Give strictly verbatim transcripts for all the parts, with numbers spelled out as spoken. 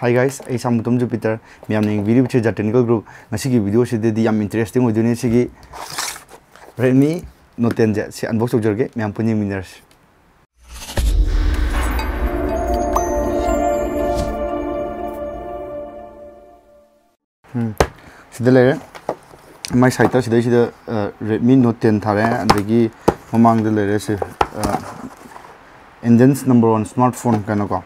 Hi guys, ꯑꯩ ꯁꯥꯃꯨꯇꯣꯝ Jupiter. ꯃꯌꯥꯝꯅ ꯌꯦꯡꯕꯤꯔꯤꯕꯁꯤ The Technical Group꯫ ꯉꯁꯤꯒꯤ ꯚꯤꯗꯤꯑꯣꯁꯤꯗꯗꯤ ꯌꯥꯝ ꯏꯟꯇꯔꯦꯁꯇꯤꯡ ꯑꯣꯏꯗꯣꯏꯅꯦ꯫ ꯁꯤꯒꯤ Redmi Note ten ꯁꯦ ꯁꯤ ꯑꯟꯕꯣꯛꯁ ꯇꯧꯖꯔꯒꯦ, ꯃꯌꯥꯝ ꯄꯨꯟꯅ ꯌꯦꯡꯃꯤꯟꯅꯔꯁꯤ꯫ ꯎꯝ, ꯁꯤꯗ ꯂꯩꯔꯦ꯫ ꯃꯥꯏ ꯁꯥꯏꯠꯇ ꯁꯤꯗꯩꯁꯤꯗ, ꯑ, Redmi Note ten ꯊꯥꯔꯦ, ꯑꯗꯒꯤ ꯃꯃꯥꯡꯗ ꯂꯩꯔꯦ ꯁꯤ, ꯑ, India's number one smartphone ꯀꯩꯅꯣꯀꯣ꯫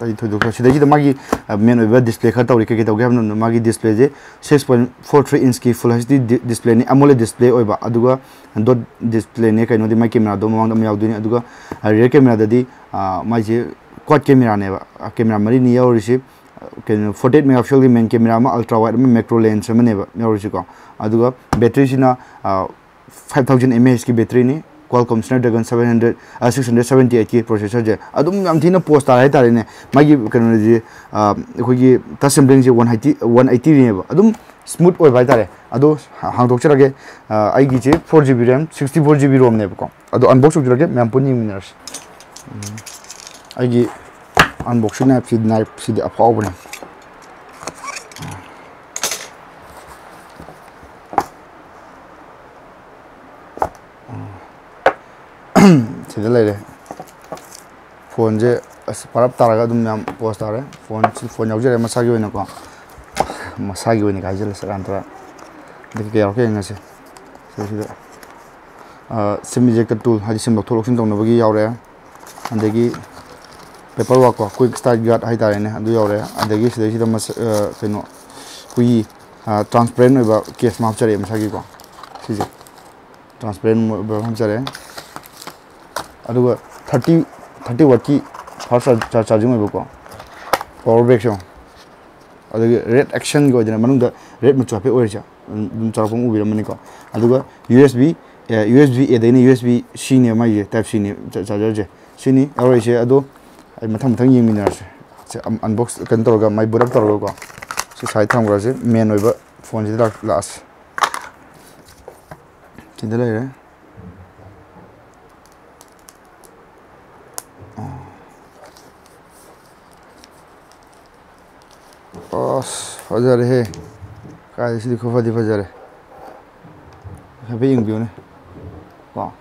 ꯑꯩ ꯊꯣꯏꯗꯣꯛꯄ ꯁꯤꯗꯩꯁꯤꯗ ꯃꯥꯒꯤ, ꯑ, ꯃꯦꯟ ꯑꯣꯏꯕ ꯗꯤꯁꯄ꯭ꯂꯦ ꯈꯔ ꯇꯧꯔꯤ꯫ ꯀꯩꯀꯩ ꯇꯧꯒꯦ ꯍꯥꯏꯕ ꯃꯇꯝꯗ ꯃꯥꯒꯤ ꯗꯤꯁꯄ꯭ꯂꯦꯁꯦ six point four three inch ꯀꯤ Full HD ꯗꯤ-, ꯗꯤꯁꯄ꯭ꯂꯦꯅꯤ, AMOLED ꯗꯤꯁꯄ꯭ꯂꯦ ꯑꯣꯏꯕ, ꯑꯗꯨꯒ dot ꯗꯤꯁꯄ꯭ꯂꯦꯅꯦ꯫ ꯀꯩꯅꯣꯗꯤ ꯃꯥꯏ ꯀꯦꯃꯦꯔꯥꯗꯣ ꯃꯃꯥꯡꯗ ꯑꯃ ꯌꯥꯎꯗꯣꯏꯅꯤ, ꯑꯗꯨꯒ, ꯑ, ꯔꯤꯌꯔ ꯀꯦꯃꯦꯔꯥꯗꯗꯤ, ꯑ, ꯃꯥꯏꯁꯦ ꯀ꯭ꯋꯥꯗ ꯀꯦꯃꯦꯔꯥꯅꯦꯕ꯫ ꯑ, ꯀꯦꯃꯦꯔꯥ ꯃꯔꯤꯅꯤ ꯌꯥꯎꯔꯤꯁꯤ꯫ ꯀꯩꯅꯣ, forty eight megapixel ꯒꯤ ꯃꯦꯟ ꯀꯦꯃꯦꯔꯥ ꯑꯃ, ꯑꯜꯇ꯭ꯔꯥ ꯋꯥꯏꯗ ꯑꯃ, ꯃꯦꯀ꯭ꯔꯣ ꯂꯦꯟꯁ ꯑꯃꯅꯦꯕ ꯌꯥꯎꯔꯤꯁꯤꯀꯣ꯫ ꯑꯗꯨꯒ ꯕꯦꯇ꯭ꯔꯤꯁꯤꯅ, ꯑ, five thousand mAh ꯀꯤ ꯕꯦꯇ꯭ꯔꯤꯅꯤ꯫ Qualcomm Snapdragon seven hundred, ꯑ, six hundred seventy eight ꯀꯤ ꯄ꯭ꯔꯣꯁꯦꯁꯔꯁꯦ ꯑꯗꯨꯝ ꯌꯥꯝ ꯊꯤꯅ ꯄꯣꯁ ꯇꯥꯔꯦ ꯍꯥꯏꯇꯥꯔꯦꯅꯦ꯫ ꯃꯥꯒꯤ ꯀꯩꯅꯣꯁꯦ, ꯑ, ꯑꯩꯈꯣꯏꯒꯤ touch ꯁꯦꯝꯕ꯭ꯂꯤꯡꯁꯦ one eighty, one eighty ꯅꯦꯕ, ꯑꯗꯨꯝ ꯁ꯭ꯃꯨꯠ ꯑꯣꯏꯕ ꯍꯥꯏꯇꯥꯔꯦ꯫ ꯑꯗꯣ ꯍꯥ-, ꯍꯥꯡꯗꯣꯛꯆꯔꯒꯦ꯫ ꯑ, ꯑꯩꯒꯤꯁꯦ four GB RAM, sixty four GB ROM ꯅꯦꯕꯀꯣ꯫ ꯑꯗꯣ ꯑꯟꯕꯣꯛꯁ ꯇꯧꯖꯔꯒꯦ, ꯃꯌꯥꯝ ꯄꯨꯟꯅ ꯌꯦꯡꯃꯤꯟꯅꯔꯁꯤ꯫ ꯎꯝ꯫ ꯑꯩꯒꯤ unboxing knife ꯁꯤ, knife ꯁꯤꯗꯤ ꯑꯐꯥꯎꯕꯅꯦ꯫ ꯁꯤꯗ ꯂꯩꯔꯦ꯫ ꯐꯣꯟꯁꯦ ꯑꯁ ꯄꯔꯞ ꯇꯥꯔꯒ ꯑꯗꯨꯝ ꯌꯥꯝ ꯄꯣꯁ ꯇꯥꯔꯦ꯫ ꯐꯣꯟ, ꯁꯤ ꯐꯣꯟ ꯌꯥꯎꯖꯔꯦ ꯃꯁꯥꯒꯤ ꯑꯣꯏꯅꯀꯣ꯫ ꯃꯁꯥꯒꯤ ꯑꯣꯏꯅ ꯍꯥꯏꯖꯜꯂꯦ ꯁꯦꯔꯥꯟ ꯇꯨꯔꯥꯟ꯫ ꯑꯗꯒꯤ ꯀꯩ ꯌꯥꯎꯔꯛꯀꯦ ꯌꯦꯡꯉꯁꯦ꯫ ꯁꯤꯗꯩꯁꯤꯗ, ꯑ, ꯁꯤꯝ ꯏꯖꯦꯛꯇꯔ ꯇꯨꯜ, ꯍꯥꯏꯗꯤ ꯁꯤꯝ ꯂꯧꯊꯣꯛ ꯂꯧꯁꯤꯟ ꯇꯧꯅꯕꯒꯤ ꯌꯥꯎꯔꯦ꯫ ꯑꯗꯒꯤ ꯄꯦꯄꯔ ꯋꯥꯔꯛ ꯀꯣ, quick start guide ꯍꯥꯏꯇꯥꯔꯦꯅꯦ, ꯑꯗꯨ ꯌꯧꯔꯦ꯫ ꯑꯗꯒꯤ ꯁꯤꯗꯩꯁꯤꯗ ꯃꯁ-, ꯑ, ꯀꯩꯅꯣ, ꯑꯩꯈꯣꯏꯒꯤ, ꯑ, transparent ꯑꯣꯏꯕ ꯀꯦꯁ ꯑꯃ ꯍꯥꯞꯆꯔꯛꯑꯦ ꯃꯁꯥꯒꯤꯀꯣ꯫ ꯁꯤꯁꯦ transparent ꯑꯣꯏꯕ ꯑꯃ ꯍꯥꯞꯆꯔꯦ꯫ ꯑꯗꯨꯒ thirty, thirty watt ꯀꯤ fast char-, char-, charging ꯑꯣꯏꯕꯀꯣ, power bank ꯁꯦ ꯌꯦꯡꯉꯣ꯫ ꯑꯗꯒꯤ red action ꯒꯤ ꯑꯣꯏꯗꯅ ꯃꯅꯨꯡꯗ red ꯃꯆꯨ ꯍꯥꯏꯐꯦꯠ ꯑꯣꯏꯔꯤꯁꯦ, ꯑꯗꯨꯝ ꯆꯥꯎꯔꯥꯛꯄ ꯑꯃ ꯎꯕꯤꯔꯝꯃꯅꯤꯀꯣ꯫ ꯑꯗꯨꯒ U S B, A, U S B A ꯗꯩꯅ U S B C ꯅꯦ ꯃꯥꯏꯁꯦ, type C ꯅꯦ ꯆꯥ-, charger ꯁꯦ꯫ ꯁꯤꯅꯤ ꯌꯥꯎꯔꯛꯏꯁꯦ꯫ ꯑꯗꯣ ꯑꯩ ꯃꯊꯪ ꯃꯊꯪ ꯌꯦꯡꯃꯤꯟꯅꯔꯁꯦ꯫ ꯁꯦ, ꯑꯟ-, unbox ꯀꯩꯅꯣ ꯇꯧꯔꯒ, ꯃꯥꯏ boot up ꯇꯧꯔꯒꯀꯣ꯫ ꯁꯤ side ꯊꯝꯈ꯭ꯔꯁꯦ, ꯃꯦꯟ ꯑꯣꯏꯕ ꯐꯣꯟꯁꯤꯗ ꯂꯥꯛ-, ꯂꯥꯛꯑꯁꯦ꯫ ꯁꯤꯗ ꯂꯩꯔꯦ꯫ ꯑꯣ꯫ ꯑꯁ, ꯐꯖꯔꯦꯍꯦ꯫ ꯀꯥꯏꯗꯩ, ꯁꯤꯗꯤ ꯈꯨꯐꯗꯤ ꯐꯖꯔꯦ꯫ ꯍꯥꯏꯐꯦꯠ ꯌꯦꯡꯕꯤꯌꯨꯅꯦ꯫ ꯀꯣ꯫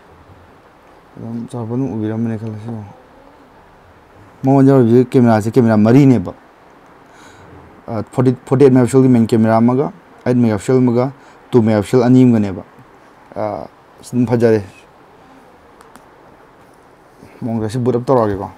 ꯑꯗꯨꯝ ꯆꯥꯎꯔꯥꯛꯄ ꯑꯗꯨꯝ ꯎꯕꯤꯔꯝꯃꯅꯤ ꯈꯜꯂꯦ ꯁꯤ ꯌꯦꯡꯉꯣ꯫ ꯃꯉꯣꯟꯗ ꯌꯥꯎꯔꯤꯕꯁꯤ ꯀꯦꯃꯦꯔꯥꯁꯦ ꯀꯦꯃꯦꯔꯥ ꯃꯔꯤꯅꯦꯕ꯫ ꯑ, forty, forty eight megapixel ꯒꯤ main camera ꯑꯃꯒ, eight megapixel ꯑꯃꯒ, two megapixel ꯑꯅꯤ ꯑꯃꯒꯅꯦꯕ꯫ ꯑ, ꯑꯁ, ꯑꯗꯨꯝ ꯐꯖꯔꯦ꯫ ꯃꯑꯣꯡꯗ ꯁꯤ boot up ꯇꯧꯔꯛꯑꯒꯦꯀꯣ꯫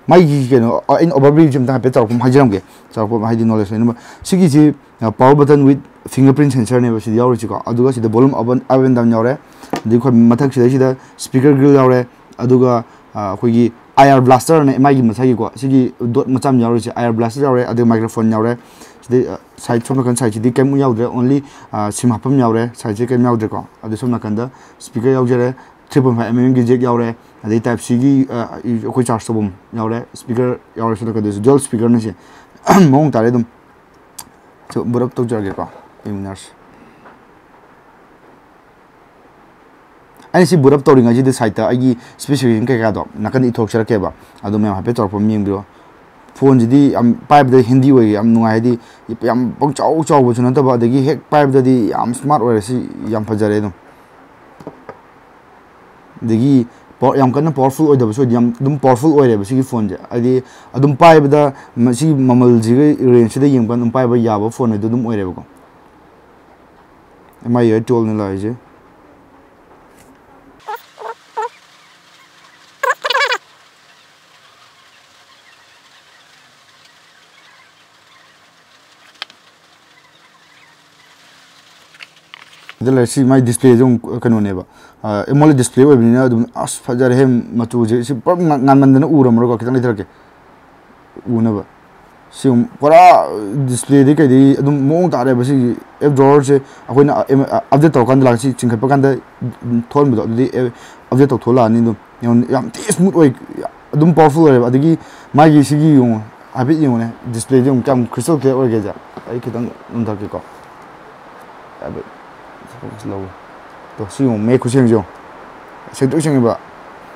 ꯃꯥꯒꯤ ꯀꯩꯅꯣ, ꯑ, ꯑꯩꯅ overview ꯁꯤ ꯑꯝꯇꯪ ꯍꯥꯏꯐꯦꯠ ꯆꯥꯎꯔꯥꯛꯄ ꯑꯃ ꯍꯥꯏꯖꯔꯝꯒꯦ꯫ ꯆꯥꯎꯔꯥꯛꯄ ꯑꯃ ꯍꯥꯏꯗꯤ knowledge ꯂꯩꯅꯕ꯫ ꯁꯤꯒꯤꯁꯤ, ꯑ, power button with fingerprint sensor ꯅꯦꯕ ꯁꯤꯗ ꯌꯥꯎꯔꯤꯁꯤꯀꯣ꯫ ꯑꯗꯨꯒ ꯁꯤꯗ volume up and, up and down ꯌꯥꯎꯔꯦ꯫ ꯑꯗꯩ ꯑꯩꯈꯣꯏ ꯃꯊꯛꯁꯤꯗꯩꯁꯤꯗ speaker grill ꯌꯥꯎꯔꯦ꯫ ꯑꯗꯨꯒ, ꯑ, ꯑꯩꯈꯣꯏꯒꯤ I R blaster ꯅ ꯃꯥꯒꯤ ꯃꯁꯥꯒꯤꯀꯣ꯫ ꯁꯤꯒꯤ dot ꯃꯆꯥ ꯑꯃ ꯌꯥꯎꯔꯤꯁꯦ I R blaster ꯌꯥꯎꯔꯦ꯫ ꯑꯗꯨꯒ microphone ꯌꯥꯎꯔꯦ꯫ ꯁꯤꯗꯩ, ꯑ, side ꯁꯣꯝ ꯅꯥꯀꯟ side ꯁꯤꯗꯤ ꯀꯩꯝ ꯌꯥꯎꯗ꯭ꯔꯦ꯫ Only, ꯑ, sim ꯍꯥꯞꯐꯝ ꯌꯥꯎꯔꯦ꯫ Side ꯁꯦ ꯀꯩꯝ ꯌꯥꯎꯗ꯭ꯔꯦꯀꯣ꯫ ꯑꯗꯨ ꯁꯣꯝ ꯅꯥꯀꯟꯗ speaker ꯌꯥꯎꯖꯔꯦ꯫ Three point five M M ꯒꯤ jack ꯌꯥꯎꯔꯦ꯫ ꯑꯗꯩ type C ꯒꯤ, ꯑ, ꯑꯩꯈꯣꯏ charge ꯇꯧꯐꯝ ꯌꯥꯎꯔꯦ꯫ Speaker ꯌꯥꯎꯔꯦ ꯁꯣꯝ ꯅꯥꯀꯟꯗꯁꯨ dual speaker ꯅꯤ ꯁꯤ꯫ ꯃꯑꯣꯡ ꯇꯥꯔꯦ ꯑꯗꯨꯝ꯫ So, boot up ꯇꯧꯖꯔꯒꯦꯀꯣ꯫ ꯌꯦꯡꯃꯤꯟꯅꯔꯁꯤ꯫ ꯑꯩꯅ ꯁꯤ boot up ꯇꯧꯔꯤꯉꯩꯁꯤꯗ side ꯇ ꯑꯩꯒꯤ specification ꯀꯩꯀꯥꯗꯣ ꯅꯥꯀꯟꯗ ꯏꯊꯣꯛꯆꯔꯛꯀꯦꯕ꯫ ꯑꯗꯣ ꯃꯌꯥꯝ ꯍꯥꯏꯐꯦꯠ ꯆꯥꯎꯔꯥꯛꯄ ꯑꯃ ꯌꯦꯡꯕꯤꯔꯣ꯫ Phone ꯁꯤꯗꯤ ꯌꯥꯝ ꯄꯥꯏꯕꯗ handy ꯑꯣꯏ, ꯌꯥꯝ ꯅꯨꯡꯉꯥꯏ, ꯍꯥꯏꯗꯤ ꯌꯥꯝ ꯄꯪꯆꯥꯎ ꯆꯥꯎꯕꯁꯨ ꯅꯠꯇꯕ, ꯑꯗꯒꯤ ꯍꯦꯛ ꯄꯥꯏꯕꯗꯗꯤ ꯌꯥꯝ smart ꯑꯣꯏꯔꯦ꯫ ꯁꯤ ꯌꯥꯝ ꯐꯖꯔꯦ ꯑꯗꯨꯝ꯫ ꯑꯗꯒꯤ power, ꯌꯥꯝ ꯀꯟꯅ powerful ꯑꯣꯏꯗꯕꯁꯨ ꯑꯣꯏꯗꯦ, ꯌꯥꯝ ꯑꯗꯨꯝ powerful ꯑꯣꯏꯔꯦꯕ ꯁꯤꯒꯤ phone ꯁꯦ꯫ ꯍꯥꯏꯗꯤ ꯑꯗꯨꯝ ꯄꯥꯏꯕꯗ ꯃꯁꯤꯒꯤ ꯃꯃꯜꯁꯤꯒ range ꯁꯤꯗ ꯌꯦꯡꯕ ꯑꯗꯨꯝ ꯄꯥꯏꯕ ꯌꯥꯕ phone ꯍꯥꯏꯗꯣ ꯑꯗꯨꯝ ꯑꯣꯏꯔꯦꯕꯀꯣ꯫ M I twelve ꯅꯤ ꯂꯥꯛꯏꯁꯦ꯫ ꯑꯗꯨ ꯂꯩꯔꯦ, ꯁꯤ ꯃꯥꯏ display ꯁꯦ ꯑꯃꯨꯛ ꯀꯩꯅꯣꯅꯦꯕ, ꯑ, AMOLED display ꯑꯣꯏꯕꯅꯤꯅ ꯑꯗꯨꯝ, ꯑꯁ, ꯐꯖꯔꯦꯍꯦ ꯃꯆꯨꯁꯦ꯫ ꯁꯤ ꯄꯨꯔꯥ ꯉꯥꯟ-, ꯉꯥꯟꯃꯟꯗꯅ ꯎꯔꯝꯃꯔꯣꯏꯀꯣ, ꯈꯤꯇꯪ ꯂꯩꯊꯔꯛꯀꯦ ꯎꯅꯕ꯫ ꯁꯤ ꯑꯃꯨꯛ ꯄꯨꯔꯥ display ꯗꯤ ꯀꯩꯗꯤ ꯑꯗꯨꯝ ꯃꯑꯣꯡ ꯇꯥꯔꯦꯕ꯫ ꯁꯤꯒꯤ app drawer ꯁꯦ ꯑꯩꯈꯣꯏꯅ, ꯑ, ꯑꯦꯝ-, ꯑ, update ꯇꯧꯔꯀꯥꯟꯗ ꯂꯥꯛ-, ꯁꯤ ꯆꯤꯡꯈꯠꯄ ꯀꯥꯟꯗ ꯊꯣꯛꯍꯟꯕꯗꯣ, ꯑꯗꯨꯗꯤ, ꯑꯦ, update ꯇꯧꯊꯣꯛꯂꯛꯑꯅꯤ ꯑꯗꯨꯝ꯫ ꯌꯥꯝ, ꯌꯥꯝ ꯊꯤ smooth ꯑꯣꯏ, ꯑꯗꯨꯝ powerful ꯑꯣꯏꯌꯦꯕ꯫ ꯑꯗꯒꯤ ꯃꯥꯒꯤ ꯁꯤꯒꯤ ꯌꯦꯡꯉꯣ, ꯍꯥꯏꯐꯦꯠ ꯌꯦꯡꯉꯨꯅꯦ, display ꯁꯦ ꯌꯦꯡꯉꯨ ꯀꯌꯥꯝ crystal clear ꯑꯣꯏꯒꯦꯁꯦ꯫ ꯑꯩ ꯈꯤꯇꯪ ꯅꯝꯊꯔꯛꯀꯦꯀꯣ꯫ ꯍꯥꯏꯐꯦꯠ focus ꯂꯧꯒꯦ꯫ ꯇꯣ, ꯁꯤ ꯌꯦꯡꯉꯨ, ꯃꯌꯦꯛ ꯈꯨꯠꯁꯦꯝꯁꯦ ꯌꯦꯡꯉꯨ꯫ ꯁꯦꯡꯇ꯭ꯔꯤꯛ ꯁꯦꯡꯉꯤꯕ꯫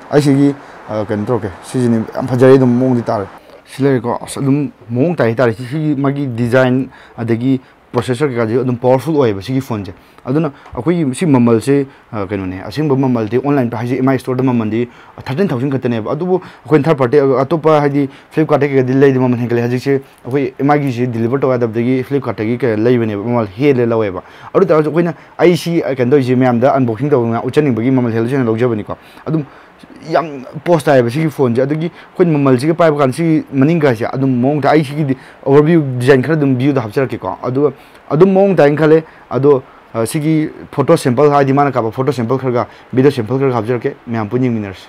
ꯑꯩ ꯁꯤꯒꯤ, ꯑ, ꯀꯩꯅꯣ ꯇꯧꯔꯛꯀꯦ꯫ ꯁꯤꯁꯤꯅꯦ ꯌꯥꯝ ꯐꯖꯔꯦ, ꯑꯗꯨꯝ ꯃꯑꯣꯡꯗꯤ ꯇꯥꯔꯦ꯫ ꯁꯤ ꯂꯩꯔꯦꯀꯣ꯫ ꯑꯁ, ꯑꯗꯨꯝ ꯃꯑꯣꯡ ꯇꯥꯏ ꯍꯥꯏꯇꯥꯔꯦ꯫ ꯁꯤ, ꯁꯤꯒꯤ ꯃꯥꯒꯤ ꯗꯤꯖꯥꯏꯟ, ꯑꯗꯒꯤ ꯄ꯭ꯔꯣꯁꯦꯁꯔ ꯀꯩꯀꯥꯁꯦ ꯑꯗꯨꯝ ꯄꯋꯥꯔꯐꯨꯜ ꯑꯣꯏꯌꯦꯕ ꯁꯤꯒꯤ ꯐꯣꯟꯁꯦ꯫ ꯑꯗꯨꯅ ꯑꯩꯈꯣꯏꯒꯤ ꯁꯤ ꯃꯃꯜꯁꯦ, ꯑ, ꯀꯩꯅꯣꯅꯦ, ꯑꯁꯦꯡꯕ ꯃꯃꯜꯗꯤ ꯑꯣꯟꯂꯥꯏꯟ ꯍꯥꯏꯁꯦ ꯑꯦꯝ ꯑꯥꯏ ꯁ꯭ꯇꯣꯔꯗ ꯃꯃꯜꯗꯤ ꯊꯥꯔꯇꯤꯟ ꯊꯥꯎꯖꯟ ꯈꯛꯇꯅꯦꯕ꯫ ꯑꯗꯨꯕꯨ ꯑꯩꯈꯣꯏꯅ ꯊꯥꯔꯠ ꯄꯥꯔꯇꯤ ꯑꯇꯣꯞꯄ, ꯍꯥꯏꯗꯤ ꯐ꯭ꯂꯤꯞꯀꯥꯔꯠꯇ ꯀꯩꯀꯥꯗꯤ ꯂꯩꯗꯤ ꯃꯃꯜ ꯍꯦꯟꯒꯠꯂꯦ꯫ ꯍꯧꯖꯤꯛꯁꯦ ꯑꯩꯈꯣꯏ ꯑꯦꯝ ꯑꯥꯏꯒꯤꯁꯤ ꯗꯤꯂꯤꯚꯔ ꯇꯧ ꯌꯥꯗꯕꯗꯒꯤ ꯐ꯭ꯂꯤꯞꯀꯥꯔꯠꯇꯒꯤ ꯀꯩ ꯂꯩꯕꯅꯦꯕ, ꯃꯃꯜ ꯍꯦꯜꯂꯦ ꯂꯧꯋꯦꯕ꯫ ꯑꯗꯨ ꯑꯣꯏ ꯇꯥꯔꯁꯨ ꯑꯩꯈꯣꯏꯅ, ꯑꯩ ꯁꯤ, ꯑ, ꯀꯩꯅꯣ ꯇꯧꯔꯤꯁꯦ, ꯃꯌꯥꯝꯗ ꯑꯟꯕꯣꯛꯁꯤꯡ ꯇꯧꯕ ꯃꯌꯥꯝ ꯎꯠꯆꯅꯤꯡꯕꯒꯤ ꯃꯃꯜ ꯍꯦꯜꯂꯁꯨ ꯍꯦꯟꯅ ꯂꯧꯖꯕꯅꯤꯀꯣ꯫ ꯑꯗꯨꯝ ꯌꯥꯝ ꯄꯣꯁ ꯇꯥꯏꯌꯦꯕ ꯁꯤꯒꯤ ꯐꯣꯟꯁꯦ꯫ ꯑꯗꯨꯒꯤ ꯑꯩꯈꯣꯏꯅ ꯃꯃꯜꯁꯤꯒ ꯄꯥꯏꯕ ꯀꯥꯟꯗ ꯁꯤꯒꯤ ꯃꯅꯤꯡꯒꯁꯦ ꯑꯗꯨꯝ ꯃꯑꯣꯡ ꯇꯥꯏ꯫ ꯑꯩ ꯁꯤꯒꯤꯗꯤ ꯑꯣꯚꯔꯚ꯭ꯌꯨ ꯗꯤꯖꯥꯏꯟ ꯈꯔ ꯑꯗꯨꯝ ꯚ꯭ꯌꯨꯗ ꯍꯥꯞꯆꯔꯛꯀꯦꯀꯣ꯫ ꯑꯗꯨꯒ ꯑꯗꯨꯝ ꯃꯑꯣꯡ ꯇꯥꯏꯅ ꯈꯜꯂꯦ꯫ ꯑꯗꯣ, ꯑ, ꯁꯤꯒꯤ ꯐꯣꯇꯣ ꯁꯦꯝꯄꯜ, ꯍꯥꯏꯗꯤ ꯃꯥꯅ ꯀꯥꯞꯄ ꯐꯣꯇꯣ ꯁꯦꯝꯄꯜ ꯈꯔꯒ ꯚꯤꯗꯤꯑꯣ ꯁꯦꯝꯄꯜ ꯈꯔꯒ ꯍꯥꯞꯆꯔꯛꯀꯦ, ꯃꯌꯥꯝ ꯄꯨꯟꯅ ꯌꯦꯡꯃꯤꯟꯅꯔꯁꯤ꯫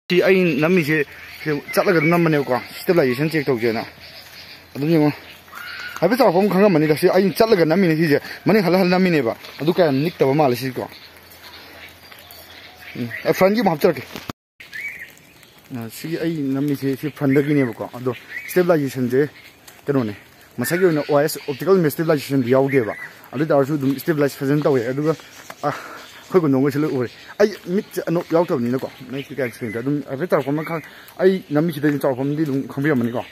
ꯁꯤ ꯑꯩ ꯅꯝꯃꯤꯁꯦ ꯁꯤ ꯆꯠꯂꯒ ꯑꯗꯨꯝ ꯅꯝꯕꯅꯦꯕꯀꯣ, ꯁ꯭ꯇꯦꯕꯤꯂꯥꯏꯖꯦꯁꯟ ꯆꯦꯛ ꯇꯧꯁꯦꯅ꯫ ꯑꯗꯨꯝ ꯌꯦꯡꯉꯣ, ꯍꯥꯏꯐꯦꯠ ꯆꯥꯎꯔꯥꯛꯄ ꯑꯃ ꯈꯪꯉꯝꯃꯅꯤꯗ꯫ ꯁꯤ ꯑꯩꯅ ꯆꯠꯂꯒ ꯅꯝꯃꯤꯅꯦ ꯁꯤꯁꯦ, ꯃꯅꯤꯡ ꯍꯜꯂ ꯍꯜꯂ ꯅꯝꯃꯤꯅꯦꯕ꯫ ꯑꯗꯨ ꯀꯌꯥ ꯅꯤꯛꯇꯕ ꯃꯥꯜꯂꯦ ꯁꯤꯀꯣ꯫ ꯎꯝ, ꯑꯩ ꯐ꯭ꯔꯟꯒꯤ ꯑꯃꯨꯛ ꯍꯥꯞꯆꯔꯛꯀꯦ꯫ ꯑ, ꯁꯤꯒꯤ ꯑꯩ ꯅꯝꯃꯤꯁꯦ ꯁꯤ ꯐ꯭ꯔꯟꯗꯒꯤꯅꯦꯕꯀꯣ꯫ ꯑꯗꯣ ꯁ꯭ꯇꯦꯕꯤꯂꯥꯏꯖꯦꯁꯟꯁꯦ ꯀꯩꯅꯣꯅꯦ, ꯃꯁꯥꯒꯤ ꯑꯣꯏꯅ ꯑꯣ ꯑꯦꯁ, ꯑꯣꯞꯇꯤꯀꯦꯜ ꯏꯃꯦꯖ ꯁ꯭ꯇꯦꯕꯤꯂꯥꯏꯖꯦꯁꯟꯗꯤ ꯌꯥꯎꯗꯦꯕ꯫ ꯑꯗꯨ ꯑꯣꯏ ꯇꯥꯔꯁꯨ ꯑꯗꯨꯝ ꯁ꯭ꯇꯦꯕꯤꯂꯥꯏꯖ ꯐꯖꯅ ꯇꯧꯋꯦ꯫ ꯑꯗꯨꯒ, ꯑ, ꯑꯩꯈꯣꯏ ꯀꯣꯟꯊꯣꯡꯒꯁꯦ ꯂꯣꯏ ꯎꯔꯦ꯫ ꯑꯩ ꯃꯤꯠꯁꯦ ꯑꯅꯣꯞ ꯌꯥꯎꯗꯕꯅꯤꯅꯀꯣ, ꯃꯤꯠꯁꯦ ꯀꯌꯥ ꯁꯦꯡꯗ꯭ꯔꯦ꯫ ꯑꯗꯨꯝ ꯍꯥꯏꯐꯦꯠ ꯆꯥꯎꯔꯛꯄ ꯑꯃ ꯈꯪ-, ꯑꯩ ꯅꯝꯃꯤꯁꯤꯗ ꯑꯗꯨꯝ ꯆꯥꯎꯔꯛꯄ ꯑꯃꯗꯤ ꯑꯗꯨꯝ ꯈꯪꯕꯤꯔꯝꯃꯅꯤꯀꯣ꯫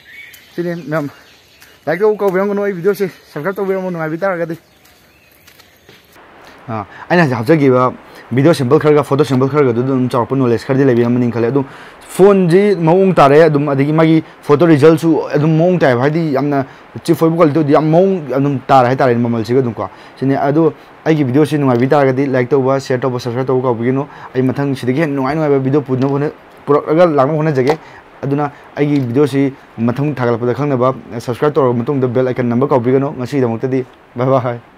ꯁꯤꯅꯤ ꯃꯌꯥꯝ, like ꯇꯧꯕ ꯀꯥꯎꯕꯤꯔꯝꯒꯅꯨ, ꯑꯩ videoꯁꯦ subscribe ꯇꯧꯕꯤꯔꯝꯃꯣ, ꯅꯨꯡꯉꯥꯏꯕꯤ ꯇꯥꯔꯒꯗꯤ꯫ ꯑꯥ, ꯑꯩꯅ ꯍꯧꯖꯤꯛ ꯍꯥꯞꯆꯈꯤꯕ video sample ꯈꯔꯒ photo sample ꯈꯔꯒꯗꯨ ꯑꯗꯨꯝ ꯆꯥꯎꯔꯛꯄ knowledge ꯈꯔꯗꯤ ꯂꯩꯕꯤꯔꯝꯃꯅꯤ ꯈꯜꯂꯦ꯫ ꯑꯗꯨꯝ phoneꯁꯤ ꯃꯑꯣꯡ ꯇꯥꯔꯦ, ꯑꯗꯨꯝ, ꯑꯗꯒꯤ ꯃꯥꯒꯤ photo resultꯁꯨ ꯑꯗꯨꯝ ꯃꯑꯣꯡ ꯇꯥꯏꯕ, ꯍꯥꯏꯗꯤ ꯌꯥꯝꯅ cheap ꯑꯣꯏꯕ qualityꯗꯤ ꯌꯥꯝ ꯃꯑꯣꯡ ꯑꯗꯨꯝ ꯇꯥꯔꯦ ꯍꯥꯏꯇꯥꯔꯦ, ꯃꯃꯜꯁꯤꯒ ꯑꯗꯨꯝꯀꯣ꯫ ꯁꯤꯅꯤ꯫ ꯑꯗꯣ ꯑꯩꯒꯤ videoꯁꯤ ꯅꯨꯡꯉꯥꯏꯕꯤ ꯇꯥꯔꯒꯗꯤ like ꯇꯧꯕ, share ꯇꯧꯕ, subscribe ꯇꯧꯕ ꯀꯥꯎꯕꯤꯒꯅꯨ꯫ ꯑꯩ ꯃꯊꯪ ꯁꯤꯗꯒꯤ ꯍꯦꯟꯅ ꯅꯨꯡꯉꯥꯏ ꯅꯨꯡꯉꯥꯏꯕ video ꯄꯨꯅꯕ ꯍꯣꯠꯅ-, ꯄꯨꯔꯛꯂꯒ ꯂꯥꯛꯅꯕ ꯍꯣꯠꯅꯖꯒꯦ꯫ ꯑꯗꯨꯅ ꯑꯩꯒꯤ videoꯁꯤ ꯃꯊꯪ ꯊꯥꯒꯠꯂꯛꯄꯗ ꯈꯪꯅꯕ subscribe ꯇꯧꯔꯕ ꯃꯇꯨꯡꯗ bell icon ꯅꯝꯕ ꯀꯥꯎꯕꯤꯒꯅꯨ꯫ ꯉꯁꯤꯒꯤꯗꯃꯛꯇꯗꯤ bye bye꯫